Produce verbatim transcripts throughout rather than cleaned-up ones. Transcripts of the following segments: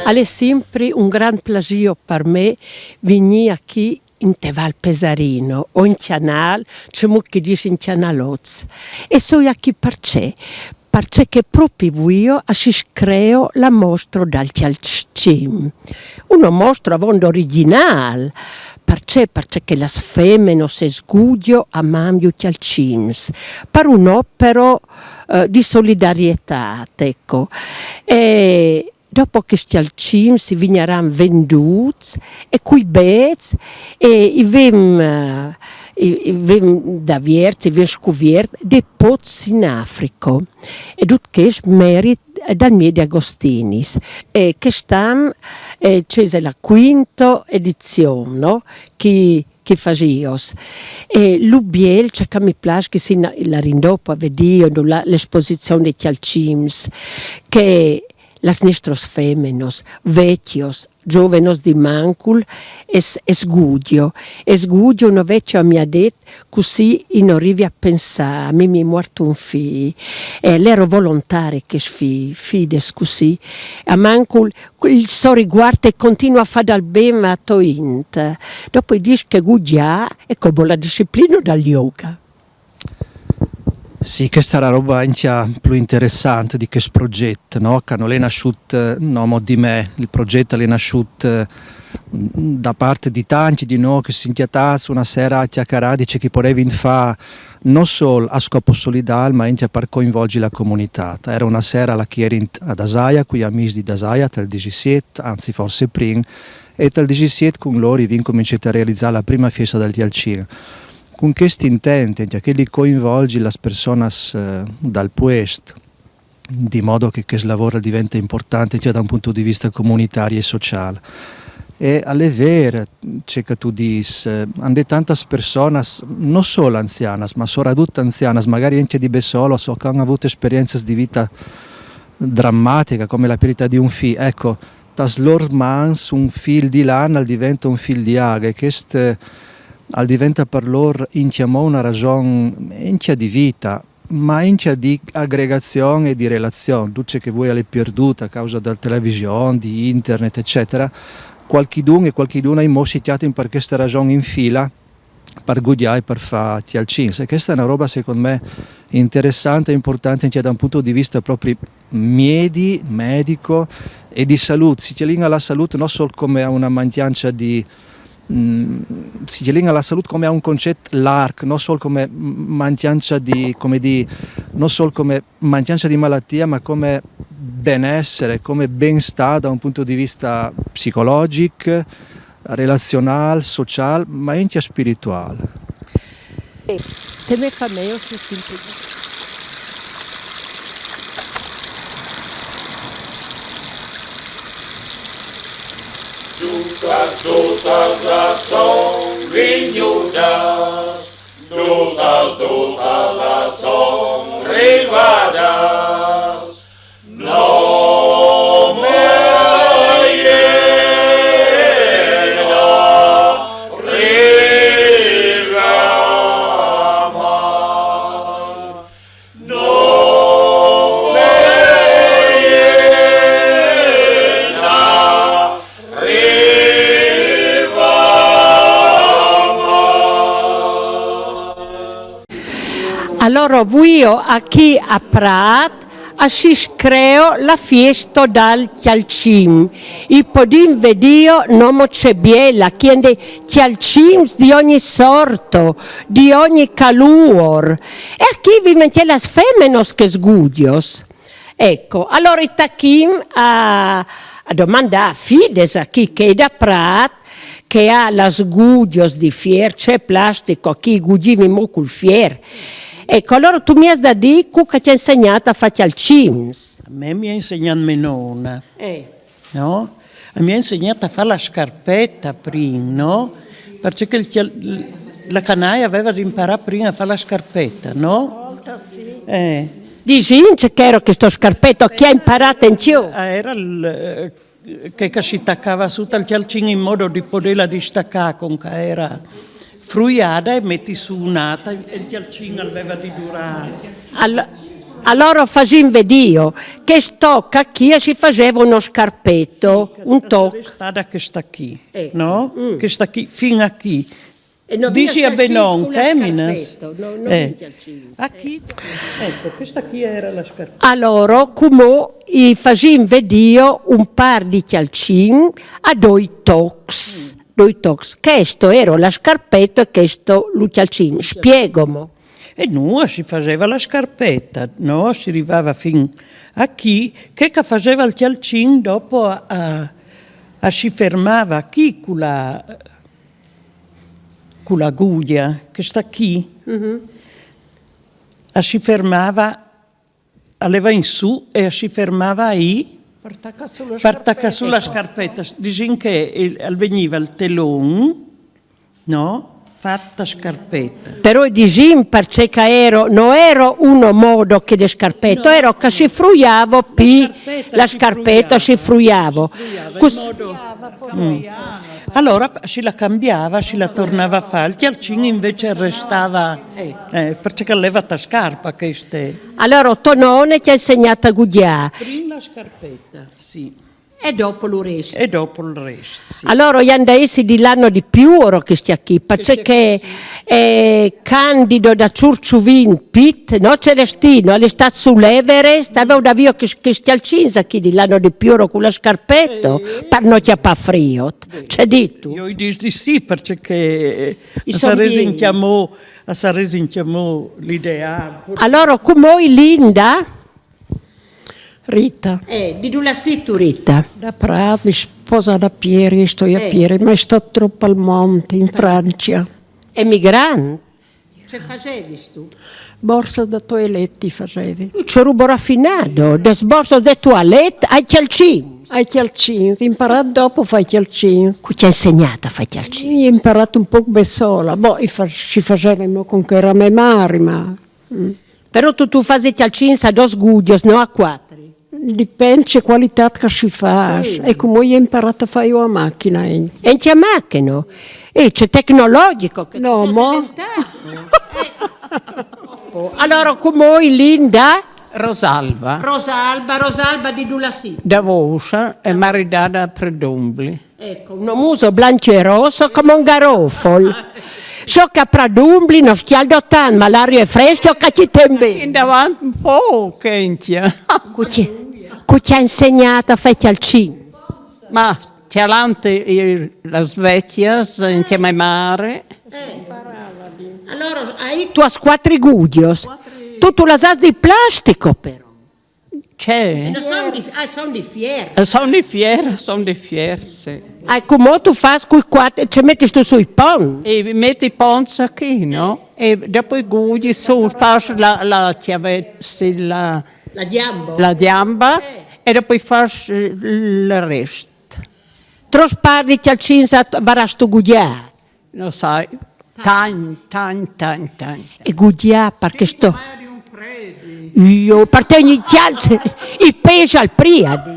Al è simpri un grand plasio par me vignî achì inte Val Pesarino, o in Cjanâl, cemût chi dîs in Cjanalozz. E soi achì parcè? Parcè che propi vuio a si screo la mostro dal Cjalcim. Una mostro avonda origjinâl, parcè? Parcè che las femenos e sgudio a man ju cjalcims, par un'opero, eh, di solidarietât, eco. E dopo che sti cjalcims i vignaran vendûts, e cui bêçs, e i vin, eh, i, i vin da viert, i vin scuviert dei pozs in Africo. E dut chest merit dal Miedi Agostinis. E chest an, eh, ce ise la quinto edizion, no? Chi chi fasìos. E lu biel, ce che mi plâs, che si la, la rindopo a vedî, la, l'esposizion dei cjalcims, che las nestras femenos, vecjos, zovenos di mancul, e s-, e sgudio. E sgudio, una vecjo mi à det, cussì i no rivi a pensâ, a mi mi è muart un fi, e l'ero volontari chest fi, fides cussì, a mancul il so riguart e continua a fâ dal ben a to int. Dopo i dîs che gugjâ e come la disciplina dal yoga. Sì, chesta a è la roba ancje plui interessante di chest progjet, no? Che nol è nassût, eh, nomo di me, il progjet al è nassût, eh, da part di tancj di nô che si sin cjatâts una sera a cjacarâ di ce che i podevin fâ no sôl a scop solidâr, ma ancje par coinvolzi la comunitât. A era una sera là che i eri a Dasaia, cui amîs di Dasaia, tal disisiet, anzit forsit prin, e tal disisiet cun lôr i vin cominciât a realizâ la prima fiesta dal Cjalcim. Cun chest intent, ancje chel di coinvolzi las personas, eh, dal puest, di modo che chest lavôr al diventa important ancje da un pont di vista comunitari e sociâl. E al è vêr ce che tu dîs, eh, a 'nd è tantas personas, no sôl anzianas, ma soredut anzianas, magari ancje di bessolos, o che a àn vût esperiencis di vite dramaticje, come la pierdita di un fi. Eco, tas lôr mans un fîl di lan al diventa un fîl di aghe, e chest, eh, al diventa par lôr ancjemò una rason ancje di vite, ma ancje di agregazion e di relazion, dut ce che vuei al è pierdût a causa da television, di internet, eccetera, cualchidun e cualchiduna ancjemò si cjatin par cheste rason in file, par gugjâ e par fâ cjalcins. E chesta a è una roba, secont me, interessante e importante ancje da un pont di vista propri miedi, medico e di salût. Si cjalin a la salût no sôl come a una mancjança di, mm, si cjalin a la salût come a un concet larc, no sôl come m-, mancjança di, come dî, no sôl come mancjança di malatie, ma come benessere, come benstâ da un pont di vista psicologic, relazionâl, sociâl, ma ancje spirituâl. Te me fâs mei, o soi simpri. Dutas, dutas a son vignudas, dutas, dutas a son rivadas. Nome jena riva mai. Nome jena riva mai. Alora vuio achì a Prât a si screo la fiesto dal cjalcim. I podìn vedîo nomo ce biela, chi a 'nd è cjalcims di ogni sorto, di ogni calûr. E achì i vin ancje las femenos che sgudios. Eco, alora i tachìn a, a domandâ a Fides, achì che e je da Prât, che e à las sgudios di fier, ce plastico, achì i gugjìn mo cul fier. Eco, alora tu mi âs da dî cui che ti à insegnât a fâ cjalcims. A me mi à insegnât me nona. Eh. No? A mi à insegnât a fâ la scarpeta prin, no? Parcè che il cjal-, la canaia a veva di imparâ prin a fâ la scarpeta, no? Volta sì. Eh. Disìn ce che era chesto scarpeto, chi à imparât ancje jo. Ah, era il, eh, che, che si tacava su tal cjalcin in modo di podêla distacâ, cun che era fruiada e meti su un'ata, e il cjalcin al veva di durâ. Al-, Allora fasìn vedìo che sto toc chi e si faseva uno scarpeto, un toc. È stata questa qui, Ecco. No? Questa qui, fin a qui. E no Dici via a Benon, scarpeta, feminas? No, no Eh. Scarpeta. Aquí, ecco, questa qui era la scarpetta. Allora, come i fasìn vedìo un par di cjalcin a doi tocs, doi tocs. Questo era la scarpetta e questo lu cjalcin. Spiegomo. E noi si faceva la scarpetta, no? Si arrivava fin a chi, che, che faceva il cjalcin dopo a, a, a si fermava chi con la, con la guglia, che sta qui, a si fermava, a leva in su e a si fermava ahí, Per taccà su la per taccà su la scarpetta. Disin che il, al veniva il telon, no? Fatta scarpetta. Però disìn perché che ero, no ero uno modo che de scarpetto, ero che si fruiavo pi la scarpetta, si fruiavo. Cus- Allora si la cambiava, si la tornava a fare. Il cjalcin invece restava, eh, perché leva ta scarpa queste. Allora, to none ti ha insegnato a guglià. Prima la scarpetta, sì. E dopo lu resto. E dopo il resto, sì. Allora, io andassi di l'anno di più ora che stia qui, perché che eh, Candido da Ciurciuvin Pit, no, Celestino, è stato sull'Everest, aveva da via che, che stia il cinza qui di l'anno di più ora con la scarpetta, per non chiappare frio. C'è ditto? Io dico di sì, perché I a son Saresi bien. in chiamò, a Saresi in chiamò l'ideale. Allora, come Linda? Rita. Eh, di dove sei tu, Rita? Da Prati, sposata a Pieri, sto a Eh. Pieri, ma sto troppo al monte, in Francia. Emigrante? Che facevi tu? Borsa da toiletti facevi. C'è rubo raffinato, des borsos de toilette ai cjalcin. Ai cjalcin, imparato dopo fai cjalcin. Chi ti ha insegnato a fare cjalcin? Io ho imparato un po' da sola, boh, i fa- ci facevamo con che era mia madre, ma Però tu, tu fai cjalcin a dos guglios, no a quattro. Dipende che qualità che si fa. E come io ho imparato a fare io a macchina. Eh. E in che macchina? E c'è tecnologico che No, tu sei mo. Diventato. Eh. Allora, come Linda? Rosalba, Rosalba, Rosalba di Dulassi. da Vosa e maridata a Predombli. Ecco, un muso blanco e rosso come un garofol. So che a Predombli non scaldo tanto, ma l'aria è fresca, che ci tembe. In davanti un po', Kentia. Chi ti ha insegnato a fare cjalcin? Ma c'è l'ante, la svecchia, insieme a mare. Allora, hai tu a squattro guglios. Tu, tu la sai di plastico, però. C'è. Sono di, ah, sono di fier. Eh, Sono di fier, sono di fier, sì. Ah, come tu fai con i quattro, ci metti tu sui pon. E metti i ponza qui, no? E dopo i gugli su, faccio la, la chiave, sì, la, La giambo. la gamba e dopo faccio il resto. Tros par di cjalcin varrà tu guglià. Non sai, tan, tan, tan, tan. E guglià perché sto... Io, per te ogni cjalce, i pesa al priadi.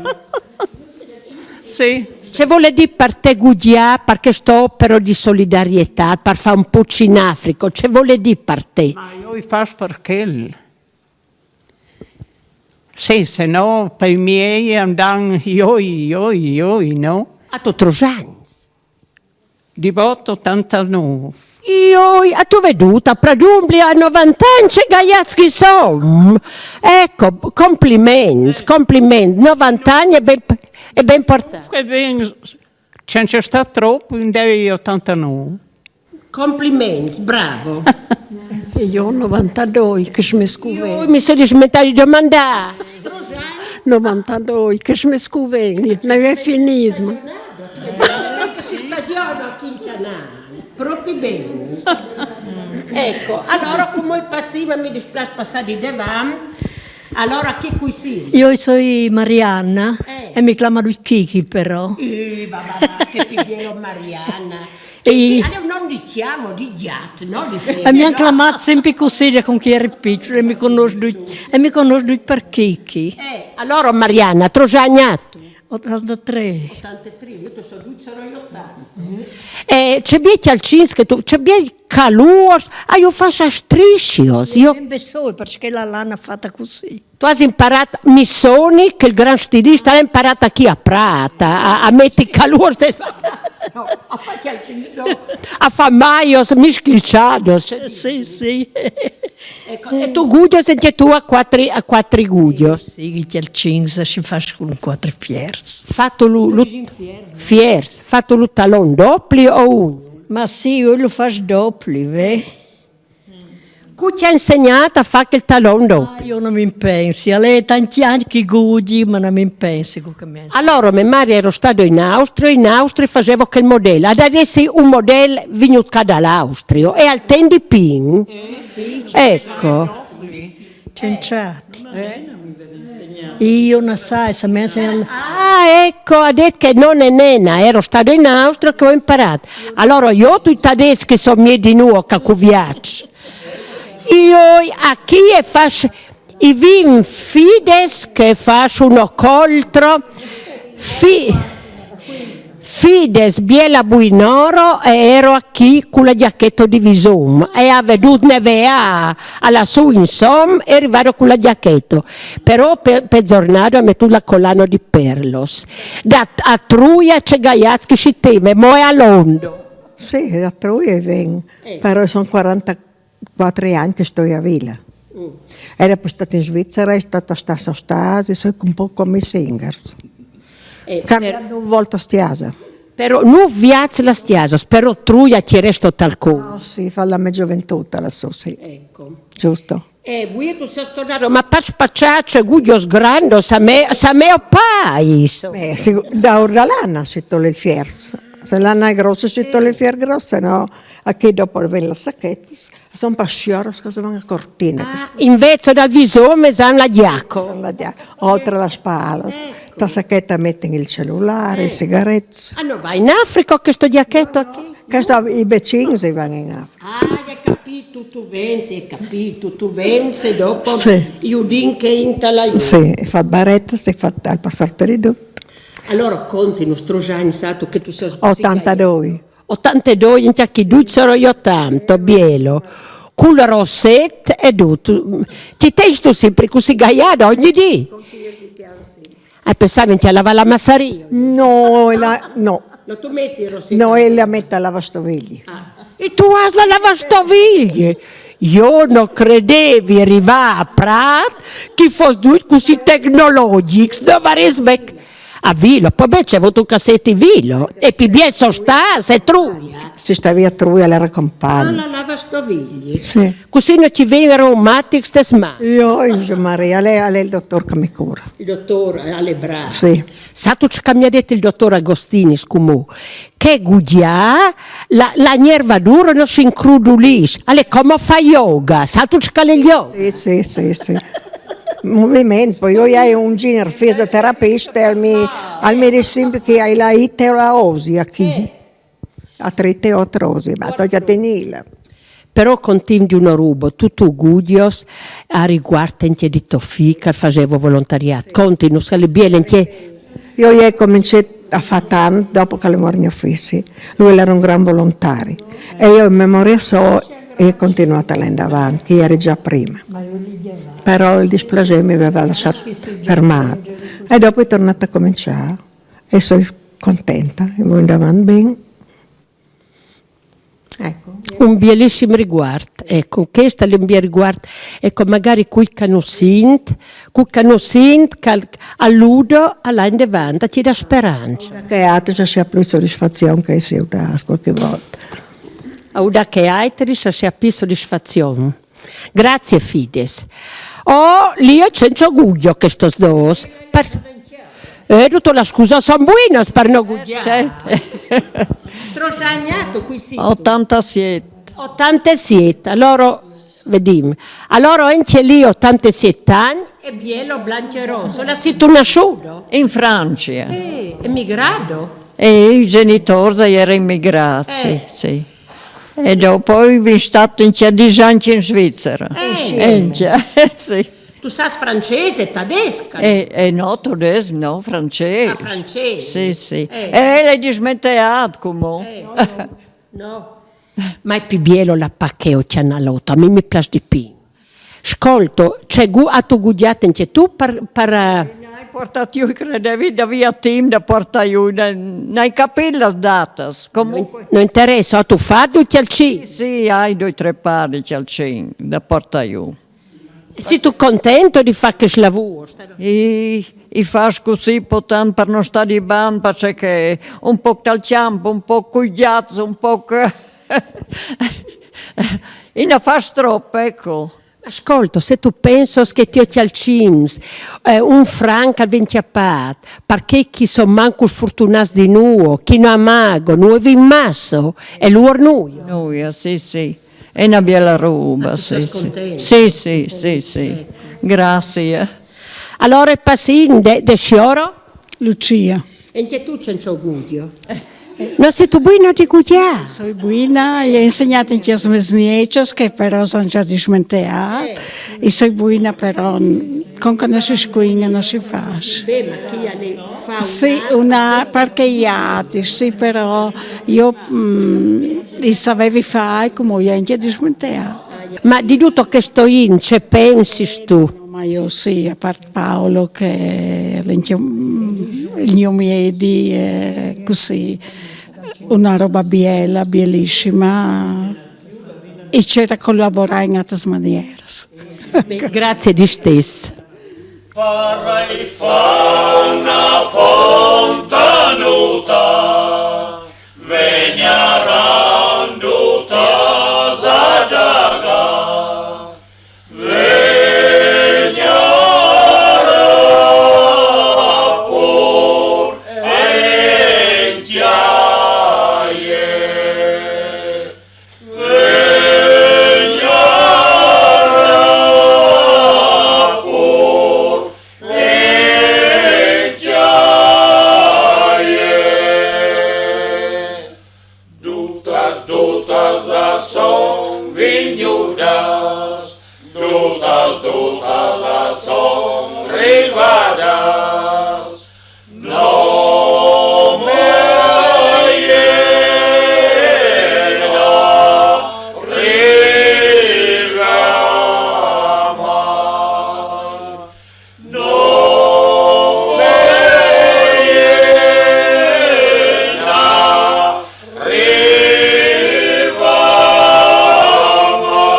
Sì. Ci vuole di per te guglià, perché sto opero di solidarietà, per fare un puzzo in Africa, ci vuole di per te. Ma io i faccio perché. Sì, se no, per i miei andano io, io, io, no? A tu tros anni. Di botto ottantanove. Io, a tu veduta, Predombli a novanta anni, che gaiazzi che sono. Ecco, complimenti, complimenti. novanta anni è ben, è ben portato. Che ben, c'è, c'è stato troppo, in dei ottantanove. Complimenti, bravo. E io novantadue, che se mi Io scuve. Mi sono dimenticata di domandare. Novantadue, che se mi scuve, non è finismo. Si stagiona qui in canale, proprio bene. Ecco, allora come il passivo mi dispiace passare di davanti, allora che qui si? Io sono Marianna Eh. E mi chiamano Kiki però. Eh, va, va, va, che ti dico Marianna. E- Allora non diciamo di giat, no? Di E mi hanno chiamato sempre così da con chi eri piccolo e mi conosco, e mi conosco per Kiki. Eh, allora Marianna, tros anni tu? Otantatré. Otantatré, io ti so dui, sarò io ottanta. Eh, ce biei cjalcins che tu, ce biei caluors, ah, io faccio striscios, io... Sempre solo, perché la lana è fatta così. Tu hai imparato, mi soni che il gran stilista l'ha imparato qui a Prata, a, a mettere i caluors. No, a fare cjalcins, no. A fare maios, miscliciados. Sì, sì. Ecco, e tu guglios, senti tu a quattro, a quattro guglios. Sì, i cjalcins si fa con quattro fiers. Fatto lu, lu, fiers, fatto lu talon dopli o un? Ma sì, io lo faccio dopli, ve? Cu ti ha insegnato a fare quel talon dopli? Ah, io non mi pensi, a lei tanti anni che gugli, ma non mi pensi con che mi... Allora, mia madre era stata in Austria, in Austria facevo quel modello, adesso un modello venuto qua dall'Austria e al tendi pin. Ecco. Cinciati. Io non sai, se mi insegna... Ah, ecco, ha detto che non è nena, ero stato in Austria che ho imparato. Allora, io tu tedeschi sono miei di nuovo a cuviacci. Io a chi e faccio i vin fides che faccio uno coltro. Fi, fides, biela buinoro e ero a chi con la giacchetta di visum e ha veduto nevea alla su insomma e arrivato con la giacchetta. Però per, per giornata ho messo la collana di perlos. Da a Truia c'è Gaiaschi si teme, mo è a Londo. Sì, da Truia ven, però sono quarantaquattro anni che sto a Vila. Era poi stata in Svizzera, è stata stata a Stasi, sono un po' come i singers. Cambiando una volta stiasa. Però non viaggio la stiasa, però Truia ci resto tal con. Oh, sì, fa la mia gioventù, la so, sì. Ecco. Giusto. E voi tu sei tornato, ma per spacciarci guglios grando, sa me, sa me o pais. Eh, sì, da ora lana si toglie il fiers. Se lana è grossa si toglie il fier grosso, no? A che dopo viene la sacchetta, sono per sciorre che sono a cortina. Ah, invece dal visum me san la giacco. Oltre la spalla, la sacchetta metti il cellulare, i sigaretti. Ah, no, va in Africa questo giacchetto qui? Questo i vicini si vanno in Africa. Ah, hai capito, tu venzi, hai capito, tu venzi, dopo Sì. Judin che inta la Sì, fa baretta, si fa al passare per i due. Allora conti, nostro Gianni, sa tu che tu sei ottantadue. Ottantadue, in che due sarò io tanto, bielo. Col rosset e tutto. Ti testo sempre così gaiata ogni dì? E pensavi che lavava la massaria? No, la, no. No, tu metti il rosset. No, e la mette a lavastoviglie. E tu hai la lavastoviglie? Io non credevi arrivare a Prat che fosse due così tecnologici, no, ma rispe- a Vilo, poi beh c'è avuto un cassetto in Vilo, e più bien sono stati, se Truia. Si stava a Truia, l'era compagno. La lavastoviglie. Sì. Così non ci veniva un matico stes ma. Io, io, Maria, lei, lei è il dottore che mi cura. Il dottore alle braccia. Sì. Sa tu ciò che mi ha detto il dottore Agostini, scumu, che gudia la, la nervadura non si incrudulisce, alle come fa yoga, sa tu ciò che è il yoga? Sì, sì, sì, sì. Movimento, poi io ho un giro fisioterapista e al mi, al mi dice sempre che hai la iterosi qui. A trite o trosi, ma tu già tenila. Però continui uno rubo, tutto gudios a riguardo anche di Tofì che facevo volontariato. Continui, che le biele anche Io ho cominciato a fare tanto dopo che le morì mio figlio. Lui era un gran volontario e io in memoria so e ho continuato a andare avanti, che eri già prima. Però il dispiacere mi aveva lasciato fermare. E dopo è tornata a cominciare e sono contenta, e voi andavano bene. Ecco. Un bellissimo riguardo, ecco, questo è un bel riguardo, ecco, magari quel che non sente, quel che non sente, che alludo all'indevanta, ti dà speranza. Che altro ci sia più soddisfazione che si da qualche volta. Auda che altri ci sia più soddisfazione. Grazie, Fides. Oh, lì c'è un guglio che sto dos. Per... Eh, tutte la scusa, sono buonas per non gugliare. Trosagnato qui sì. Ottantasette. Ottantasette, allora vediamo. Allora anche lì ottantasette anni e bielo, blanco e rosso. La sei tu nasciuto? In Francia. Eh, emigrato? E i genitori erano immigrati, sì, sì. E dopo sono stati in dieci anni in Svizzera. Eh. E in, sì. Tu sâs francês e tedesc? E, e no, tedesc no, francês. Ah, francês. Sì, sì. Eh. E l'ai dismenteât, cumò. Eh, no. Ma al è plui biel la pâs che o cjanalot, a mi mi plâs di plui. Scolto, ce gu-, âstu gugjât ancje tu par, par, eh, N'ai puartât jù, i credevi, di vê timp di puartâ jù, no, no ai capît las datas. Comunque, no interessa, âstu fat doi cjalcins? Sì, ai doi tre pârs di cjalcins di puartâ jù. Sêstu content di fâ chest lavôr? I, i fâs cussì, po tant par no stâ dibant, parcè che un pôc tal cjamp, un pôc cui gjats, un pôc... I ne fâs trop, eco. Scolto, se tu pensas che tui cjalcins, eh, un franc al ven cjapât, parcè che a son mancul fortunâts di nuio, che no amagon, no vin masso, e lôr nuio. Nuio, sì, sì. È una bella roba, Ah, tu sì, sei sì. Contenta? Sì, sì, sì, sì. Grazie. Alore passìn de, de siôr? Lucia. E ancje tu ce gugjo? No sêstu buina di gugjâ? Soi buina, i ai insegnât ancje as mês nieças, che però a son za dismenteât. I soi buina però, conque no si scuigne, no si fâs. Beh, ma chi al fa... Sì, una, parcè i âtis, sì, però jo, mm, i savevi fâ, cumò i ai ancje dismenteât. Ma di dut chest int ce pensistu? Ma jo sì, a part Paolo, che al è ancje, mm, il gno miedi, eh, cussì, una roba biela, bielissima. I cêr a colaborâ in atras manieras. Beh, grazie di stes. Farai fâ una fontanuta, vegnaran dutas a dâga. Vegnaran pur encja jê. Vegnaran pur encja jê. Dutas, dutas a son vignudas, dutas, dutas a son rivadas. Noma jê no riva mai. Noma jê no riva mai.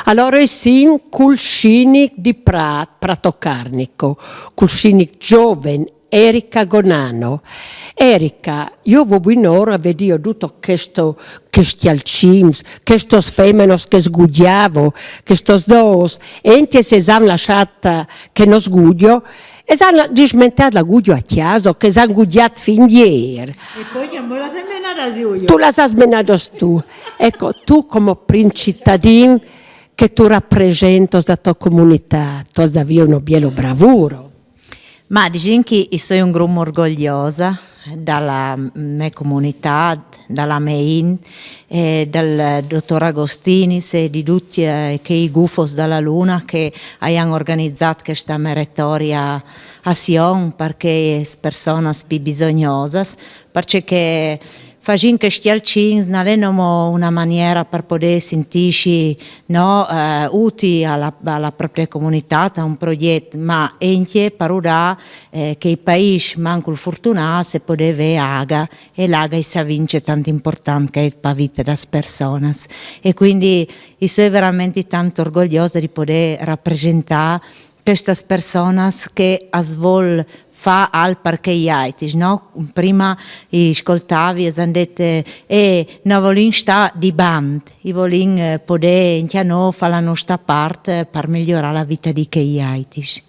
Alore o sin cul sindic di Prât, Prato Carnico, cul sindic zovin, Erika Gonano. Erika, jo o vûl buinora vê dut chest, chescj cjalcins, chestas feminas che a sgugjavin, chestas dôs, e ancje se a àn lassât che no sgugjin, e a àn dismenteât la gugjo a cjasa, che a àn gugjât fin jê. E po che no las ai menadas jo. Tu las âs menadas tu. Eco, tu come prin citadin che tu rapresentas la tô comunitât, tu âs da vê uno bielo bravuro. Ma disìn che i soi un grum orgogliosa da la mê comunitât, da la mê int, e dal dotôr Agostinis e di ducj, eh, chei gufos da la luna che a àn organizât chesta meritoria azion par chês personas plui bisugnôsas, parcè che fasint chescj cjalcins nol è nomo una maniera par podê sintîsi, no, eh, utii a la, a la propria comunitât, a un progjet, ma ancje par dâ, eh, chei paîs mancul fortunâts e podê vê aga, e l'aga i savìn ce tant important che e je pa vite das personas. E cuindi i soi verementri tant orgogliosa di podê rapresentâ chestas personas che as vûl fâ alc par chei aitris, no? Prime i scoltavi, e a àn dit, eh, eh, no volìn stâ dibant, i volìn, eh, podê ancje nô fâ la nosta part, eh, par miorâ la vite di chei aitris.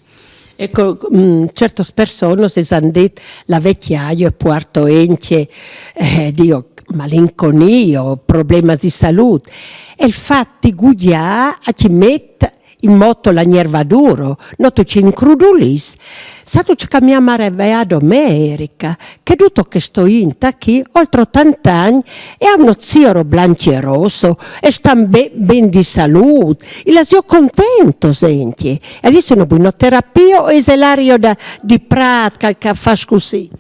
Eco, mm, ciertas personas a àn dit, la vecjaio e puarto ancje, eh, dîs, malinconie, problemas di salût. E il fat di gugjâ a ti met in moto la gnerva duro, no tu ti incrudulis. Satu ce che mi ha maraveado me, Erika, che duto chesto int chi, oltre ottanta agni, e ha uno zioro blanco e rosso, e stan be- ben di salute, e la zio contento, senti, e lì sono buino terapia o eselario da, di Prat, che, che fa così.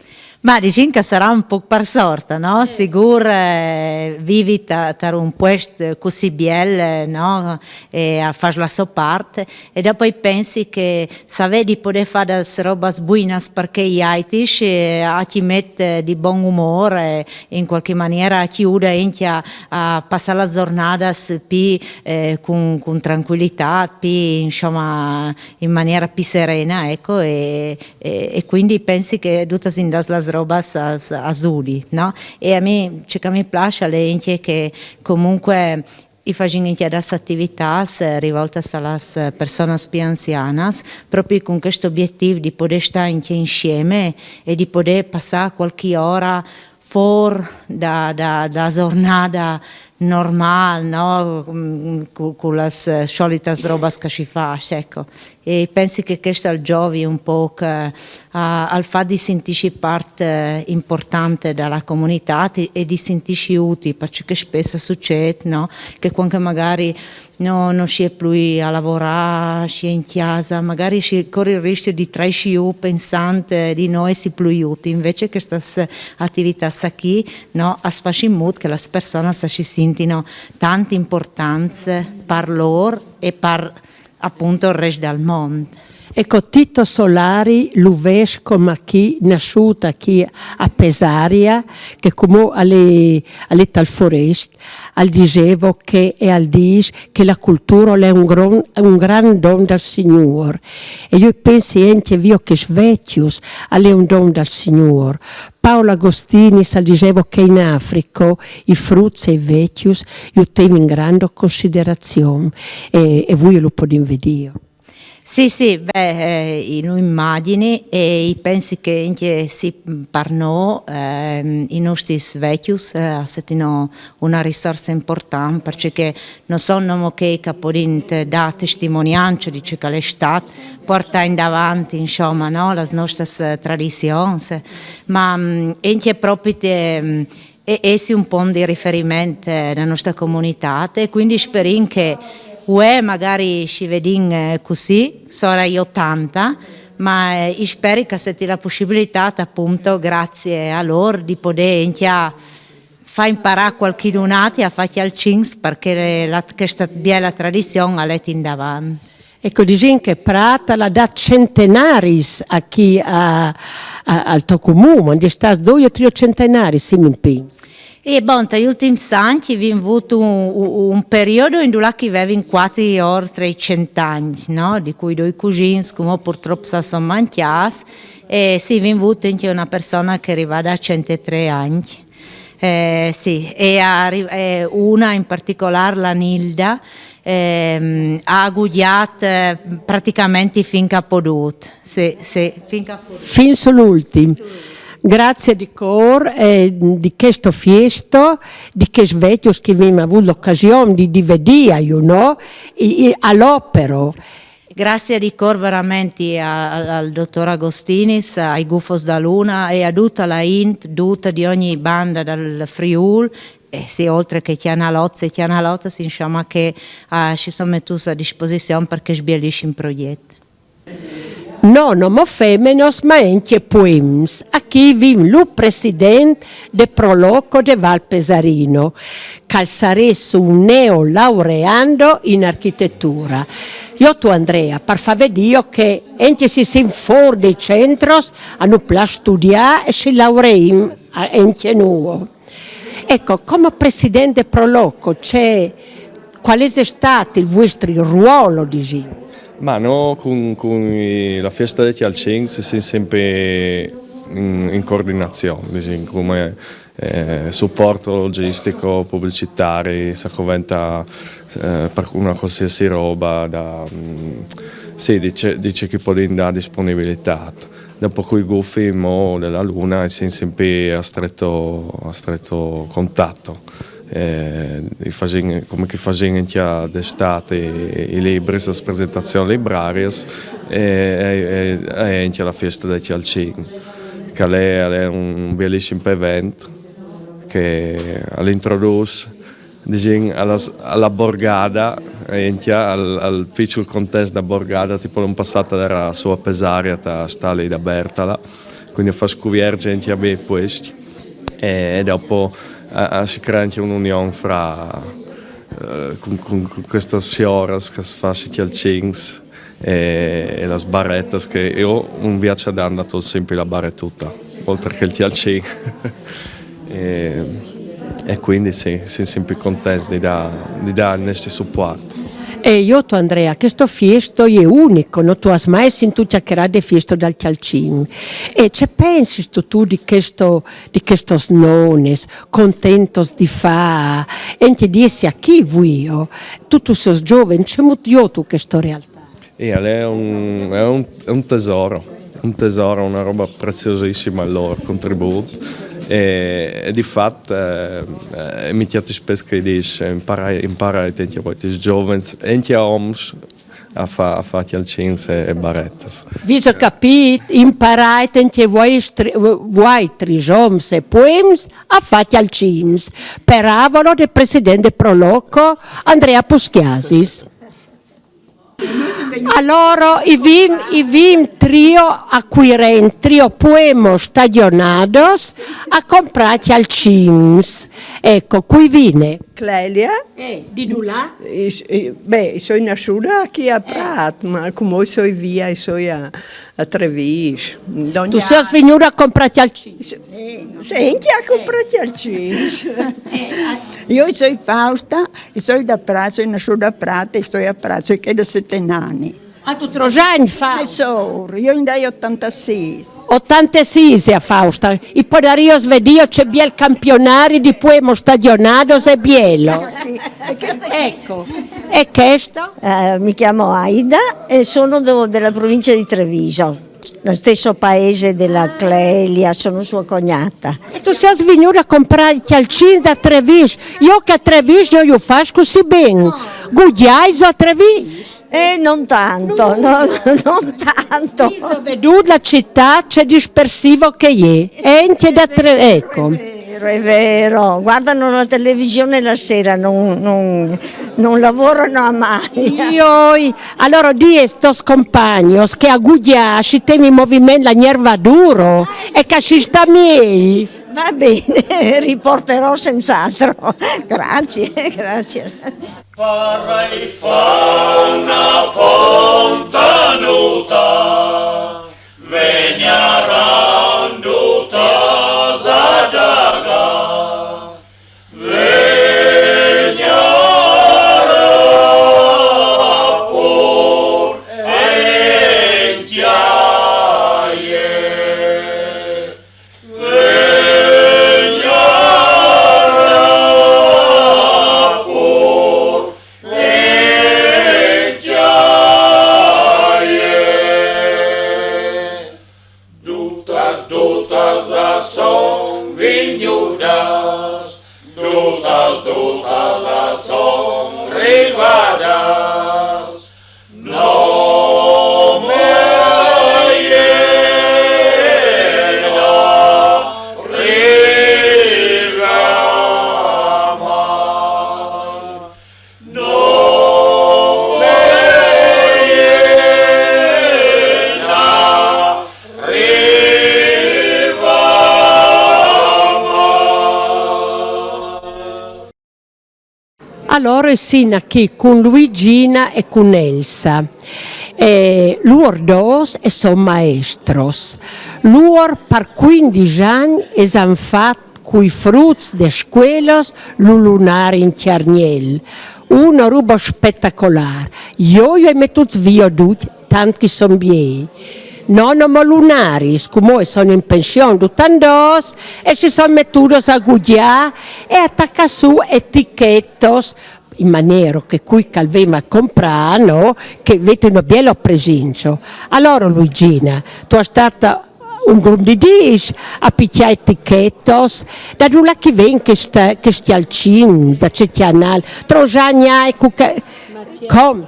Ma dixin che sarà un poc par sorta, no? Sigur, eh, vivi ta- tar un puest così biel, eh, no? E a fas la so part, e dopo i pensi che savè di poder far das robas buinas perché i aitis, eh, a ti met, eh, di bon umor, eh, in qualche maniera a ti uda enche a, a passar las giornadas pi, eh, con, con tranquillità, pi, insomma, in maniera pi serena, ecco, e, e, e quindi pensi che dutas indas las robas as, as udi, no? E a mi, ce che mi plascia, le enche che comunque i facin enche das attivitats, eh, rivoltas a las, eh, personas pi anzianas, proprio con questo obiettivo di poder star enche insieme e di poder passar qualche ora for da, da, da giornada normal, no? Mm, cu, cu las, eh, solitas robas che si fa, ecco. E pensi che questo al giovi un poc, eh, a, al fat di sentirsi part, eh, importante dalla comunità e di sentirsi utili, perché che spesso succede, no? Che quando magari no, no si è più a lavorare, si è in casa, magari si corre il rischio di traisci u pensante di no essere più utili. Invece che queste attività sa chi, no, as fa in modo che le persone si sentino tante importanze per loro e per appunto il resto del mondo. Ecco, Tito Solari lu ves come chi nasciuta chi a Pesaria, che come alle, alle tal forest, al dicevo che e al dis che la cultura è un, gran, un gran don dal Signore. E io penso anche io che svecchius alle un don dal Signore. Paolo Agostini al dicevo che in Africa i fruts e i vecchius io tevi in grande considerazione e, e voi lo potete vedere. Sì, sì, beh, eh, i nu immagini e i pensi che anche sì, par no, ehm, i nostri vecchius, eh, setino una risorsa importante, perché non sono nomo che, che podint dare testimonianza di ciò che l'è stato, portare in avanti, insomma, no, le nostre tradizioni, ma mm, anche proprio te, mm, e essi un pont di riferiment, eh, da nostra comunità, e quindi sperin che uè magari si vedin, eh, così, sora i ottanta, ma, eh, i speri che se ti la possibilità, appunto, grazie a loro, di poter enchia fa imparare qualche dunati a fare al cins, perché la, questa bella tradizione l'è in davanti. Ecco, disin che Prata l'ha dat centenaris a chi a, a, al to comune, di stas due o tre centenaris, sì, mi pins. E bon, negli ultimi anni abbiamo avuto un, un, un periodo in cui avevamo quasi oltre i cent'anni, no? Di cui due cugini, come purtroppo si sono mangiati, e sì, abbiamo avuto anche una persona che è arrivata a centotré anni. Eh, sì, e una in particolare, la Nilda, ehm, ha guidato, eh, praticamente fin che ha potuto. Sì, sì, fin che ha potuto. Fin sull'ultimo. Grazie di cuore, eh, di questo fiesto, di che svecchio che abbiamo avuto l'occasione di, di vedere, you know, all'opera. Grazie di cuore veramente al, al dottor Agostinis, ai Gufos da Luna e a tutta la int, tutta di ogni banda dal Friul, e sì, oltre che Chianalozze e Chianalozze, insomma, che, eh, si sono messi a disposizione perché sbellisce il progetto. No nomo femenos, ma enche puems. Aquí vin lu president de Proloco de Val Pesarino, che al sarès un neolaureando in architettura. Io tu, Andrea, par fave dio che enche si sin for dei centros, hanno pla studià e si laureim enche nuo. Ecco, come presidente Proloco c'è Qual è stato il vostro ruolo, dici? Ma no, con, con i, la fiesta dei Chialcins si sempre in, in coordinazione, dici, come eh, supporto logistico, pubblicitari, se coventa eh, per una qualsiasi roba, da, mm, sì, dice, dice che può dare disponibilità. Dopo con i gufi mo della luna si sempre a stretto, a stretto contatto. Eh, i fasìn, come che i fasìn ancja d'estate i, i libris, las presentazions librarias, e, e, e ancja la fiesta dal cjalcin, che al è, al è un bielissim event che al introdus, disìn, a las, a la borgada, e ancja al, al piçul contest da borgada, tipo l'an passà al era sù a Pesaria, ta Stali da Bertala, cuindi a fâ scuvierzi ancja bê puescj, e, e dopo a, a si crea ancja un'union fra, eh, cun, cun, cun chestas sioras che a fâs i cjalcins e, e las baretas, che jo un viaç a Danda i tol simpri la baretuta, oltri che il cjalcin. E, e cuindi sì, sin simpri contents di dâ, di dâ il nestri supuart. E jo, tu Andrea, chesto fiesto e je unico, no tu âs mai sintût cjacarâ de fiesto dal cjalcin. E ce pensistu tu di chesto, di chestos nones, contentos di fâ, e ancja di jessi achì vuio, tu, tu sês zovin, cemût viostu chesto realtà? E al è un, al è un, al è un tesoro, un tesoro, una roba preziosissima il lôr contribût. E, e di fat, eh, eh, mi cjati spes che i dîs, eh, imparâ, imparâ ancja vualtris zovins, ancja oms, a fâ, a fâ cjalcins e, e baretas. Vêso capît, imparât ancja vualtris, vualtris oms e puems a fâ cjalcins. Peravola dal president de Pro Loco, Andrea Puschiasis. Alora, i vin, i vin trio acquirents, trio puemos stagionados a comprâ cjalcins. Eco, cui vine? Clelia. Eh, di dulà? I s-, i, beh, i soi nassuda achì a Prât, ma cumò i soi via, i soi a, a Trevis. Tu sês vignuda a comprâ cjalcins? Sì, sì, ancja a comprâ cjalcins. Jo i soi Fausta, i soi da Prât, i soi nassuda a Prât, i soi a Prât, i soi chê da seten agns. Ah, tu trops agns fâs? Mesôr, jo in dai otantasîs. Otantasîs a Fausta. I podarìos vê, Diu, ce biel campionari di puemos stagionados e bielos. Sì. E cheste... Eco. E chesto? Eh, mi chiamo Aida e sono do-, della provincia di Treviso, lo stesso paese della Clelia, sono sua cognata. E tu sês vignuda a comprâ i cjalcins da Trevis? Jo che a Trevis no ju fâs cussì ben. Gugjais a Trevis? Eh, non tanto, no, non tanto. Vêso vedût la citât ce dispersivo che e je? E ancja da Tre-, eco. È vero, è vero. Guardano la televisione la sera, non, non, non lavorano mai. Joi, alora dîs ai tôs compagnos che a gugjâ si ten in moviment la gnervaduro e che si sta miei. Va bene, riporterò senz'altro. Grazie, grazie. Parei fâ na fontanuta, vegnaran dutas a dagâ, vegnaran pur encja jê. Dutas, dutas a son vignudas, dutas, dutas a son rivadas. Nome jê na rivaman. Nome jê na rivaman. Alora i sin achì cun Luigina e cun Elsa. E lôr dôs a son maestros. Lôr par cuindis agns a àn fat cui fruts des scuelos lu lunari in Cjargnel. Una roba spetacolâr. Jo ju ai metûts via ducj, tant che i son biei. No, no, ma lunaris, cumò a son in pension dut an dôs, e si son metudos a gugjâ e a tacâ sù etichetos, in maniero che cui che al ven a comprâ, no, che al vedi una biela presinzo. Alora, Luigina, tu âs stât un grum di dîs a piçâ etichetos, da dulà che i ven chescj, chescj cjalcins, da ce cjanâl, tronzâ gnaie, cuche, com?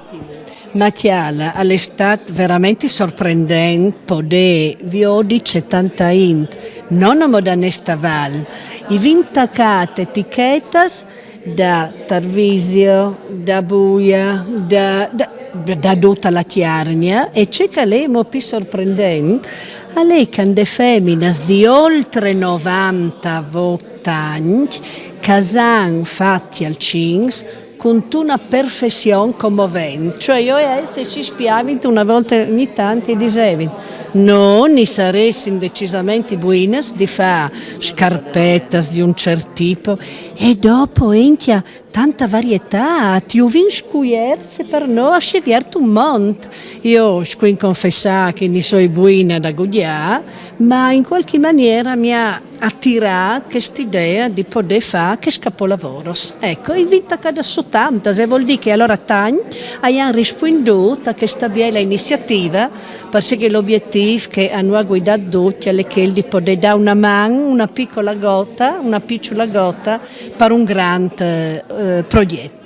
Ma cjale, al è stât verementri sorprendent podê viodi ce tanta int, no noma da nesta val, i vin tacât etichetas da Tarvisio, da Buia, da, da, da duta la Cjargna, e ce che al è mo plui sorprendent al è che a 'nd è feminas di oltre novantavot agns che a àn fat cjalcins cuntuna perfession comovent. Cioè, jo e Elsa si spiavint una volta ogni tant e disevint: «No, ni saressin decisamentri buinas di fâ scarpetas di un cert tipo». E dopo, encja, tanta varietât, ju vin scuierts e par nô al si è viert un mont. Jo scuen confessâ che ni soi buina da gugjâ, ma in cualchi maniera mi à atirât chest'idea di podê fâ chescj capolavoros. Eco, i vin tacadas sù tantas, e vûl dî che alora tancj a àn rispuindût a chesta biela iniziativa, parcè che l'obietîf che a nus à guidât ducj al è chel di podê dâ una man, una picola gota, una piçula gota, par un grant, eh, progjet.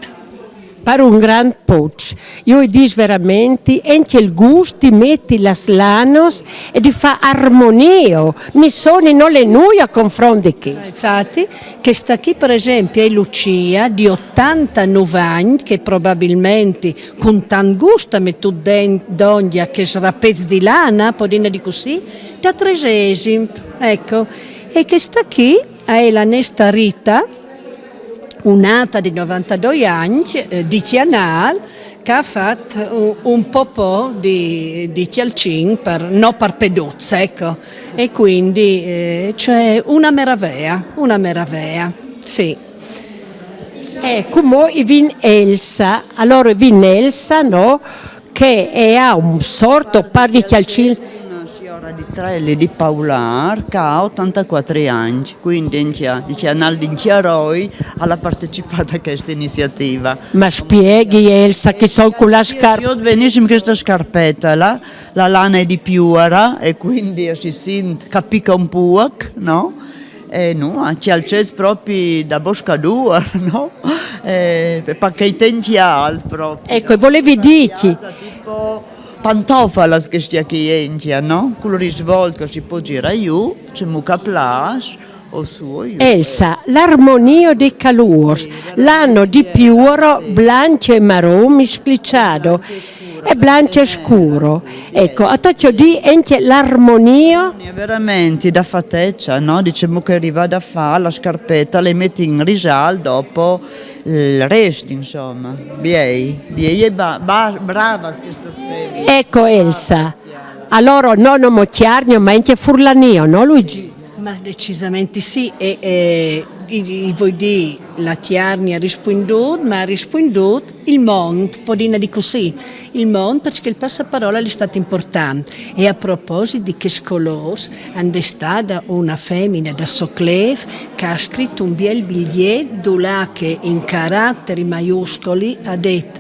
Par un grant puç. Jo i dîs verementri, encja il gust di meti las lanos e di fâ armonio, mi soni no l'è nuie a confront di chest. Infati, chesta chi, par esempli, a è Lucia, di otantanûf agns, che probabilmentri cun tant gust a à metût den-, dongja chescj rapets di lana, podìn dî cussì, da Tresesim, eco. E chesta chi a è la nesta Rita, un'ata di novantadoi agns, eh, di Cjanâl, che a à fat un, un popò di, di cjalcin par, no par peduts, eco. E cuindi, eh, cioè, una maravea, una maravea, sì. Eh, cumò i vin Elsa, alora i vin Elsa, no? Che e à un sorto pâr di cjalcins. Una siora di Trelli, di Paulâr, che a à otantacuatri agns, cuindi encja, di Cjanâl di Cjaroi, al à partecipât a chesta iniziativa. Ma spieghi, Elsa, che a son cu la scar- Jo, benissim, chesta scarpeta, la, la lana e je di piuara e cuindi si sint, capica un pôc, no? Eh, no, a cjalcês propit da boscadôr, no? Eh, par chel tant cjalt propit. Eco, e volevi dî chi. Tipo pantofalas chestas chi, encja, no? Cul risvolt che si pues zirâ jù, cemût che plâs, o sù o jù. Elsa, l'armonio dei calôrs, lano di piuaro, blancio e marron misclicciado, e blancio scuro. Eco, a tocjo dî encja l'armonio. Verementri da fatecia, no? Disìn che rivâ a fâ la scarpeta, le meti in risalt dopo il rest, insoma. Biei, biei e ba-, ba-, bravas chestas feminas. Eco, Elsa. Alora no noma cjargno, ma encja furlanio, no, Luigi? Ma decisamentri sì, e, e i, i vûl dî, la Cjargna a à rispuindût, ma a à rispuindût il mont, podìn dî cussì, il mont, parcè che il passaparola al è stât impuartant. E a proposit di chescj colôrs, a 'nd è stada una femina da Soclêf che e à scrit un biel biliet dulà che in carateri maiuscoli e à dit: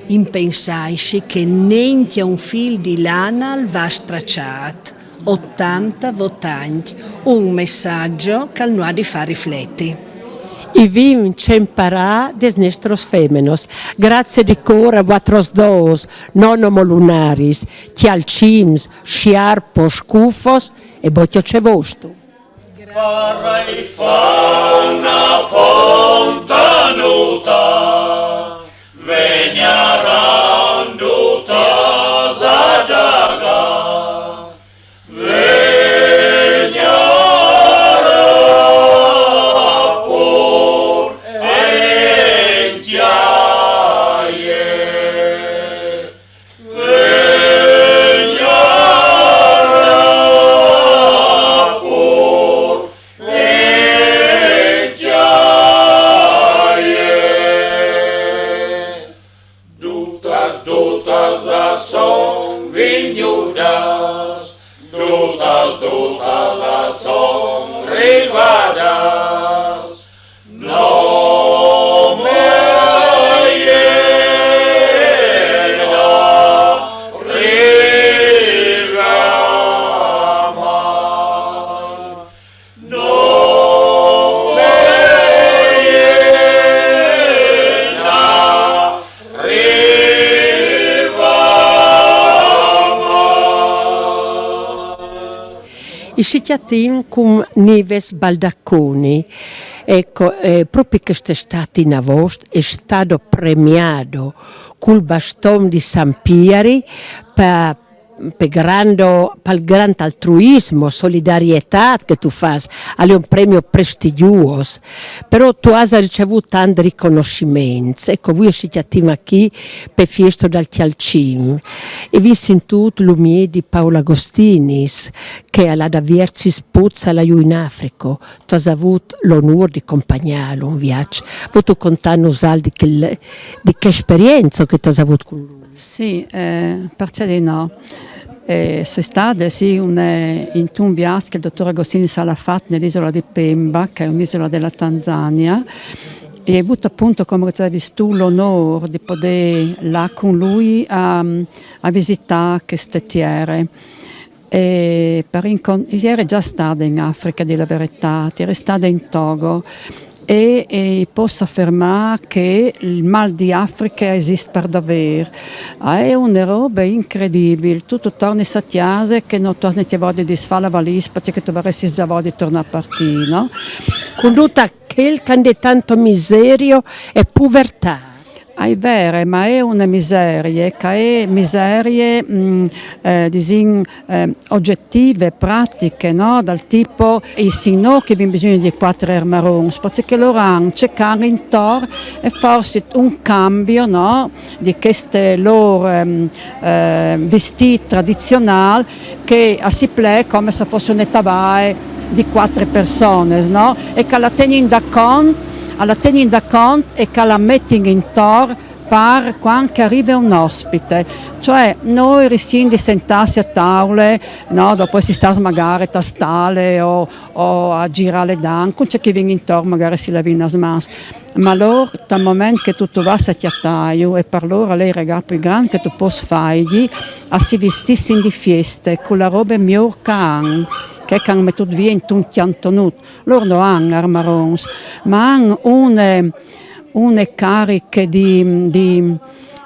«Impensaitsi che nencja un fîl di lana al va straçât». Otantavot agns, un messaç che nus à di fâ rifleti. I vin ce imparâ des nestras feminas. Graciis di cûr a vuatras dôs, no noma lunaris, cjalcins, siarpos, scufos e bocjo ce vostu. Farei fâ una fontanuta, vegnaran dutas a dagâ. Vegnaran pûr encja jê. Vegnaran pûr encja jê. Dutas, dutas a son vignudas, dutas, dutas a son rivadas. Noma jê da riva. I si cjatìn cun Nives Baldacconi. Ecco, eh, propi chest Istât in avost è stado premiado cul baston di San Pieri pa, pe grando, pal grant altruismo, solidarietât che tu fâs, al è un premio prestigjôs, però tu âs ricevût tant riconosciments. Ecco, vuê si cjatìn achì pe fiesto dal Cjalcin e vin sintût lu miedi Paolo Agostinis, che al à da viercis pôcs al à jù in Africo. Tu âs avût l'onôr di compagnâlu un viaç. Vûstu contânus alc di chel, di chê esperienza che tu âs avût cun lui? Sì, eh, parcè di no? Eh, soi stade, sì, un, eh, intun viaç che il dottor Agostinis al à fat ne l'isula di Pemba, che è un'isula della Tanzania, e ai vût apont, come che tu âs dit tu, l'onôr di podê lâ cun lui a, a visitâ cheste tiere. E par incon-, i eri za stade in Afriche, a dî la veretât, i eri stade in Togo, e, e i pos afermâ che il mâl di Afriche al esist par davêr. Al è une robe incredibil, tu, tu tornis a cjase che no tu âs nancje voie di disfâ la valîs, parcè che tu varessis za voie di tornâ a partî, no? Cun dut chel che a 'nd è tant miserio e puvertât. Al è vêr, ma al è une miserie, che e je miserie, mm, eh, disìn, eh, ogjetive, pratiche, no? Dal tipo, i sin nô che i vin bisugne di cuatri armarons, parcè che lôr a àn ce che a àn intor e forsit un cambi, no? Di chest lôr, ehm, eh, vistît tradizionâl che a si plee come se a fos une tavaie di cuatri personis, no? E che a la tegnin da cont, a la tegnin da cont e che a la metin intor par cuant che al rive un ospit. Cioè, nô i riscjìn di sentâsi a taule, no? Dopo jessi stâts magari te stale o, o a zirâ le dan, cun ce che i vin intor magari si lavìn lis mans. Ma lôr, tal moment che tu, tu vâs a cjatâju, e par lôr al è il regâl plui grant che tu pos fâi, a si vistissin di fieste, cu la robe miôr che a àn, che, che a àn metût vie intun cjantonut. Lôr no àn armarons, ma a àn une, une cariche di, di,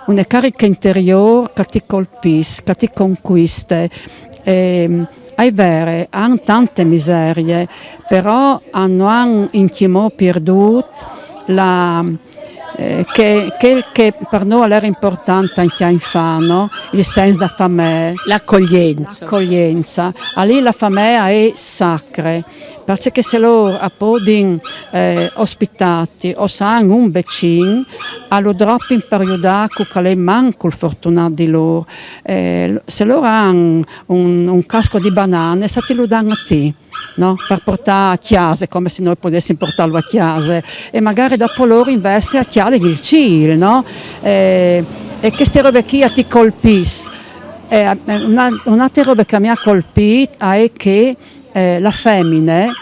une cariche interiôr che ti colpìs, che ti concuiste. Ehm, al è vêr, a àn tante miserie, però a no àn ancjemò pierdût la, eh, che, chel che par nô al eri impuartant ancje a infâ, no? Il sens da famee. L'accoglienza. L'accoglienza. A li la famee e je sacre, parcè che se lôr a podin, eh, ospitâti o se a àn un vecin, a lu dropin par judâ cui che al è mancul fortunât di lôr. Eh, se lôr a àn un, un casco di bananis, a ti lu dan a ti, no? Par puartâ a cjase, come se nô i podessin puartâlu a cjase, e magari dopo lôr invezit a cjalin il cîl, no? Eh, e cheste robe chi a ti colpìs. Eh, une, une altre robe che mi à colpît al è che, eh, la femine,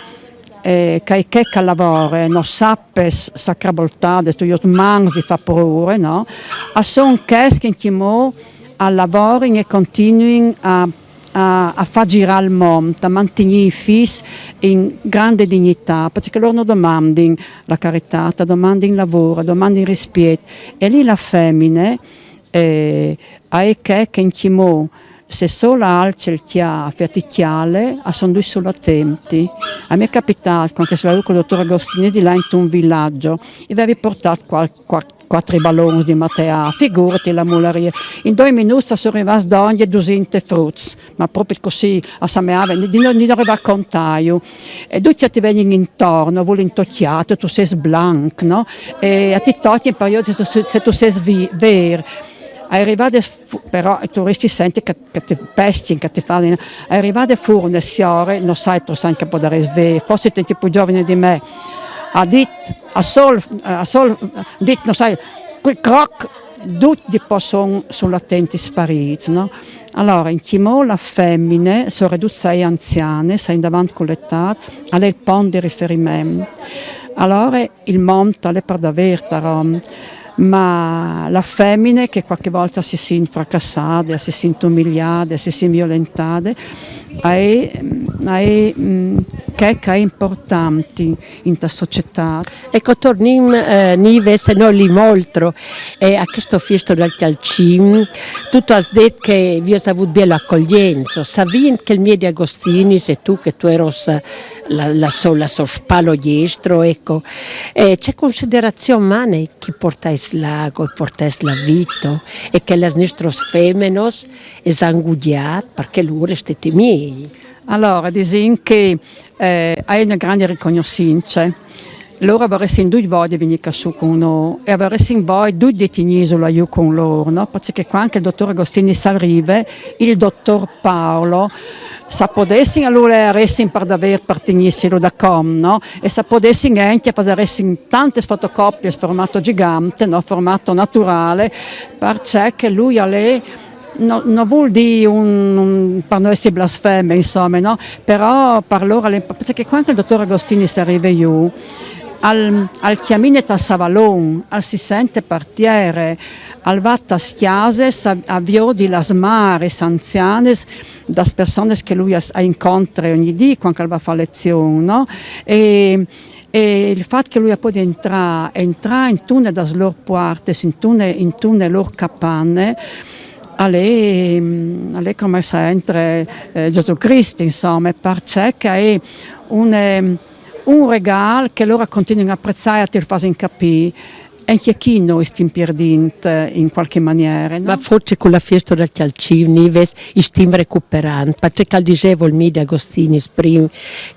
eh, che e je chê che a lavore, no sapes sacraboltades, tu jôs mans di fâ prure, no? A son chês che ancjemò a lavorin e a continuin a, a, a fâ zirâ il mont, a mantignî i fîs in grande dignitât, parcè che lôr no domandin la caritât, a domandin lavôr, a domandin rispiet. E li la femine, eh, al è chê che ancjemò, se sôl a alce il cjâf e a ti cjale, a son ducj sù la tenti. A mi al è capitât, cuant che o soi lade cul dotôr Agostinis, di lâ intun vilagjo, i vevi puartât cual-, cual-, cuatri balons di mateâl, figuriti la mularie. In doi minûts a son rivâts dongje dusinte fruts, ma propit cussì, a semeave di, di no, di no rivâ a contâju. E ducj a ti vegnin intor, a vulin tocjâti, tu sês blanc, no? E a ti tocjin par jodâ se tu, se tu sês vi-, vêr. A è rivade fu-, però tu ristis a sintî che, che ti pescjin, che ti fasin. A è rivade fûr une siore, no sai, tu sai che a podarès vê, forsit ancje plui zovine di me, a à dit, a sôl, a sôl dit, no sai, cui croc, ducj di po son, son sù la tenti sparîts, no? Alore, ancjemò la femine, soredut se e je anziane, se e je indavant cu la etât, al è il pont di riferiment. Alore, il mont al è par davêr ta rom. ma la femine che qualche volta si sint fracassade, si sint umiliade, si sint violentade, a è, a è, mm, chê ch'a è importante in ta società. Ecco, tornim, eh, Nives, e no lim oltro, eh, a chesto fiesto dal Cjalcim, tu tu âs det che vês avût bielo acoglienzo, savint che il miedi Agostinis e tu che tu eros, eh, la, la so, la so spalo diestro, ecco, eh, ce considerazion mane chi portais l'ago e portais la vito e che las nestros femenos es an gudiât, parcè lôr es steti miei. Alora, disìn che, eh, a è une grande ricognossince. Lôr a varessin ducj voie di vignî ca sù cun nô e a varessin voie ducj di tignîsu là jù cun lôr, no? Parcè che cuant che il dotor Agostini al rive, il dotor Paolo, s'a podessin, alore a varessin par daver par tignîsilu dacom, no? E s'a podessin ancje a fasaressin tantes fotocopies formato gigante, no? Formato naturale, parcè che lui al è, no, no vûl dî un, un, par no jessi blasfeme, insome, no? Però par lôr al è, parcè che cuant che il dotor Agostini al rive jù, al, al cjamine tal savalon, al si sente par tiere, al va tas cjases a, a viodi las mares anzianes das persones che lui a, a incontre ogni dì cuant che al va a fâ lezion, no? E, e il fat che lui al podi entrâ, entrâ intune das lôr puartes, intune, intune lôr capane, al è, al è come se entre, eh, Gesù Crist, insome, parcè che al è un, un regâl che lôr a continuin a prezzâ e a ti fasin capî. Ancje chi nô i stin pierdint, eh, in cualchi maniere, no? Ma forsit cu la fiesta dal Cjalcim, Nives, i stin recuperant, parcè che al diseva il miedi Agostini prin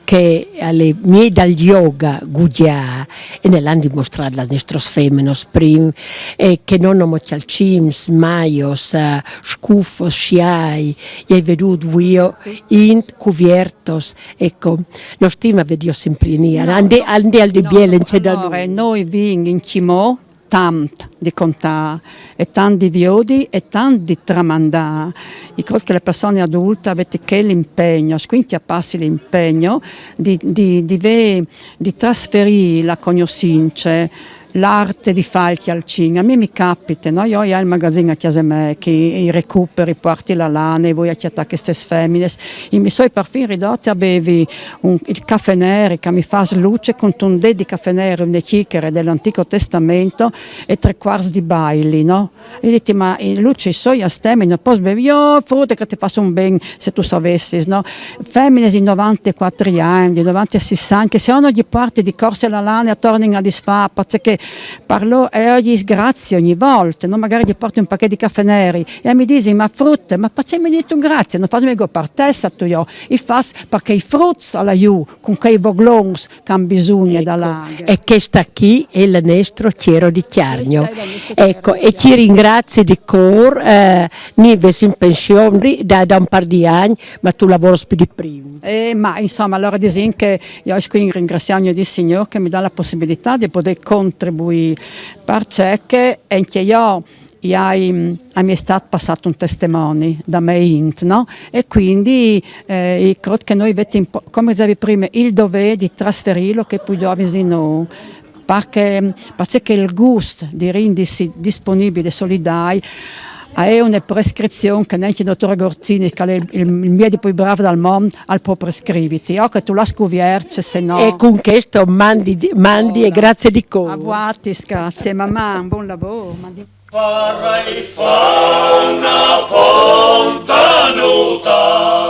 che al è miei dal yoga gudiâ, e nel àn dimostrât las nestros femenos prin, e che no nomo cjalcims, maios, eh, scufos, sciâi, i ai vedût vuio int cuviertos, ecco, no stima vedî simpri in, no, ande, no, ande al di no, biel, no, in ce da alore, nô i vin in cimò tant di contâ, e tant di viodi, e tant di tramandâ. I crôt che la persone adulte a vedi chel impegno, cuindi a passi l'impegno di, di, di vê, di trasferî la cognossince, l'arte di fâ il cjalcin. A mi mi capite, no? Jo o ai il magazin a cjase mê, che i recuperi, i puarti la lane, i voi a cjatâ chestes feminis. I mi soi parfin ridote a bevi un, il cafè neri, che mi fâs Luce cuntun dêt di cafè neri, une cichere dal Antico Testamento e trê cuarts di baili, no? E jo o dîs: «Ma, eh, Luce, i soi astemi, no pues bevi?» «Jo, frute, che ti fâs un ben, se tu savessis», no? Feminis di novantecuatri agns, di novantesis agns, che se no no lis puarti di corse la lane a tornin a disfâ, parcè che par lôr, e jo i dîs grazie ogni volte, no? Magari lis puarti un pachet di cafè neri, e mi disin: «Ma frute, ma parcè mi dîstu grazie? No fâs migo par te, sâstu, jo, i fâs par chei fruts là jù, cun chei voglons ch'a àn bisugne da aghe.» E cheste chi e je la nestro Cjero di Cjargno. Ecco, e ti ringrazi di cûr, eh, Nives, in pension da, da un pâr di agns, ma tu lavoris plui di prin. Eh, ma insome, alore disìn che jo o ai cuindi ringraciâ il Signôr che mi dà la pussibilitât di podê contribuî, parcè che ancje jo i ai, a mi è stât passât un testemoni da mê int, no? E cuindi, eh, i crôt che nô i vedim, come disevi prime, il dovê di trasferîlu a chei plui zovins di nô, parcè, parcè che il gust di rindisi disponibili e solidâr a è une prescrizion che nancje il dotor Agostini, che al è il, il, il miedi plui brâf dal mont, al pues prescriviti. O che tu lu scuviercis, se no. E cun chesto mandi, mandi e grazie di cûr. A vuatis, grazie, Maman, bon lavôr. Farei fâ una fontanuta.